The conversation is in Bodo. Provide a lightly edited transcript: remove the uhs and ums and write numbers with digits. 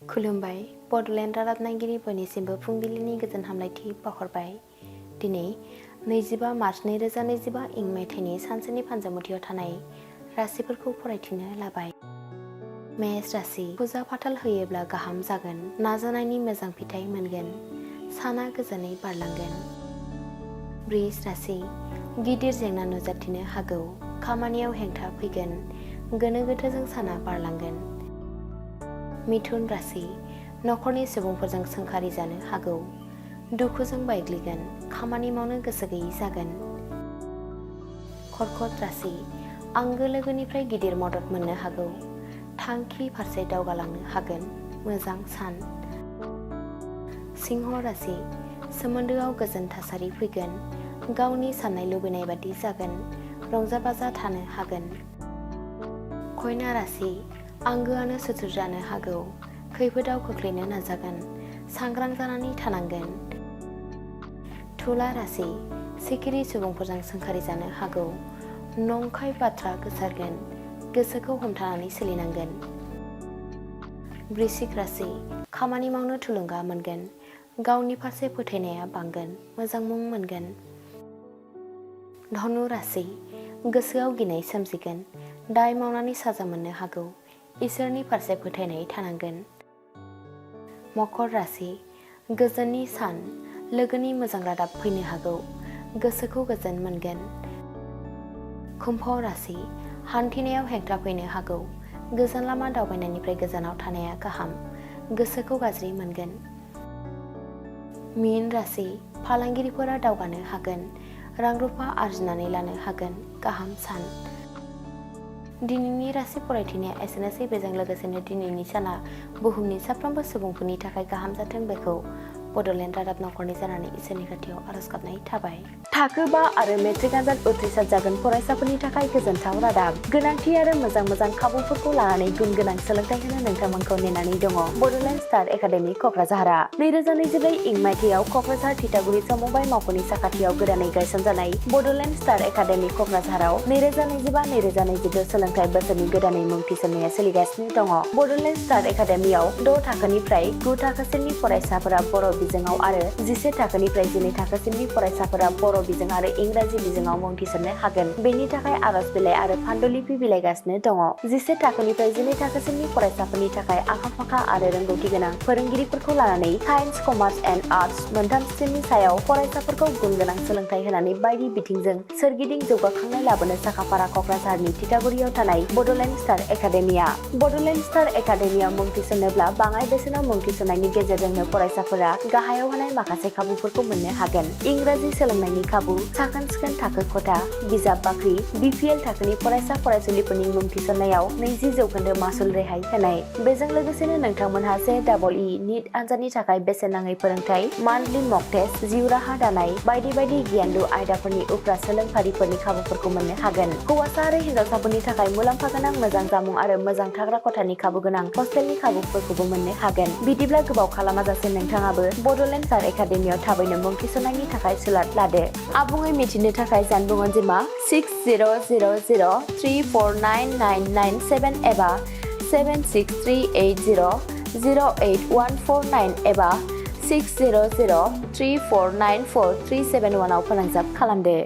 खुलुमबाय बड'लेण्ड रादाब नायगिरि बयनिसिमबो फुंबिलिनि गोजोन हामलायथि बावहरबाय। दिनै 25 मार्च 2025 इं मायथाइनि सानसेनि फानजामुथियाव थानाय राशिफोरखौ फरायथिनो लाबाय। मेष राशि फुजा फाथाल होयोब्ला गाहाम जागोन, नाजानायनि मोजां फिथाइ मोनगोन, साना गोजोनै बारलांगोन। वृष राशि गिदिर जेंना नुजाथिनो हागौ, खामानियाव हेंथा फैगोन, गोनो गोथोजों साना बारलांगोन। मिथुन राशि नखरनि सुबुंफोरजों सोंखारि जानो हागौ, दुखुजों बायग्लिगोन, खामानि मावनो गोसो गैयै जागोन। कर्कट राशि आंगो लोगोनिफ्राय गिदिर मदद मोननो हागौ, थांखि फारसे दावगालांनो हागोन, मोजां सान। सिंह राशि सोमोन्दोआव गोजोन थासारि फैगोन, गावनि साननाय लुबैनाय बादि जागोन, रंजा बाजा थानो हागोन। कन्या राशि आंगोआनो सुथुर जानो हागौ, खैफोदाव खोख्लैनो नाजागोन, सांग्रां जानानै थानांगोन। तुला राशि सिखिरि सुबुंफोरजों सोंखारि जानो हागौ, नंखाय बाथ्रा गोसारगोन, गोसोखौ हमथानानै सोलिनांगोन। वृश्चिक राशि खामानि मावनो थुलुंगा मोनगोन, गावनि फारसे फोथायनाया बांगोन, मोजां मुं मोनगोन। धनु राशि गोसोआव गिनाय सोमजिगोन, दाय मावनानै साजा मोननो हागौ, इसोरनि फारसे फोथायनाय थानांगोन। मकर राशि गोजोननि सान, लोगोनि मोजां रादाब फैनो हागौ, गोसोखौ गोजोन मोनगोन। कुम्भ राशि हान्थिनायाव हेंथा फैनो हागौ, गोजान लामा दावबायनायनिफ्राय गोजानाव थानाया गाहाम, गोसोखौ गाज्रि मोनगोन। मीन राशि फालांगिरिफोरा दावगानो हागोन, रां रुफा आरजिनानै लानो हागोन, गाहाम सान। दिनैनि राशि फरायथिनाया एसेनोसै। बेजों लोगोसेनो दिनैनि साना बुहुमनि साफ्रोमबो सुबुंफोरनि थाखाय गाहाम जाथों, बेखौ बड'लेण्ड रादाब नखरनि जानानै इसोरनि खाथियाव आरज गाबनाय थाबाय। थाखो 5 आरो मेट्रिक आनजाद उथ्रिसार जागोन फरायसाफोरनि थाखाय गोजोनथाव रादाब। गोनांथि आरो मोजां खाबुफोरखौ लानानै गुन गोनां सोलोंथाइ होनो नोंथांमोनखौ नेनानै दङ बड'लेण्ड स्टार एकाडेमि क'क्राझारआ। 2024 इं मायथाइयाव क'क्राझार थिथागुरि समबाय मावख'नि साखाथियाव गोदानै गायसनजानाय बड'लेण्ड स्टार एकाडेमि क'क्राझाराव 2025-2026 सोलोंथाइ बोसोरनि गोदानै मुं थिसननाया सोलिगासिनो दङ। बड'लेण्ड स्टार एकाडेमियाव 6 थाखोनिफ्राय 9 थाखोसिमनि फरायसाफोरा बर' बिजोङाव आरो 11 थाखोनिफ्राय 12 थाखोसिमनि फरायसाफोरा बर' बिजों आरो इंराजि बिजोङाव मुं थिसननो हागोन। बेनि थाखाय आरज बिलाइ आरो पान्डुलिपि बिलाइगासिनो दङ। 11 थाखोनिफ्राय 12 थाखोसिमनि फरायसाफोरनि थाखाय आखा-फाखा आरो रोंगौथि गोनां फोरोंगिरिफोरखौ लानानै साइन्स, कमार्स एन्ड आर्टस मोनथाम स्ट्रिमनि सायाव फरायसाफोरखौ गुन गोनां सोलोंथाइ होनानै बायदि बिथिंजों सोरगिदिं जौगाखांनाय लाबोनो साखाफारा क'क्राझारनि थिथागुरियाव थानाय Bodoland star academia. Bodoland star एकाडेमियाव मुं थिसननोब्ला बाङाइ बेसेनाव मुं थिसननायनि गेजेरजोंनो फरायसाफोरा गाहायाव होनाय माखासे खाबुफोरखौ मोननो हागोन। इंराजि सोलोंनायनि खाबु, साखोन-सिखोन थाखो खथा, बिजाब बाख्रि, BPL थाखोनि फरायसा फरायसुलिफोरनि मुं थिसननायाव 20% मासुल रेहाय होनाय। बेजों लोगोसेनो नोंथांमोनहा JEE नीट आनजादनि थाखाय बेसेन नाङै फोरोंथाय, मान्थलि मक टेस्ट, जिउ राहा दानाय बायदि गियानलु आयदाफोरनि उफ्रा सोलोंफारिफोरनि खाबुफोरखौ मोननो हागोन। हौवासा आरो हिन्जावसाफोरनि थाखाय मुलाम्फा गोनां मोजां जामुं आरो मोजां थाग्रा खथानि खाबु गोनां हस्टेलनि खाबुफोरखौबो मोननो हागोन। बिदिब्ला गोबाव खालामाजासे नोंथाङाबो बड'लेण्ड स्टार एकाडेमियाव थाबैनो मुं थिसननायनि थाखाय सुलाद लादो। आबुङै मिथिनो थाखाय जानबुं अनजिमा 6000349997 एबा 7638008149 एबा 6003494371 आव फोनांजाब खालामदो।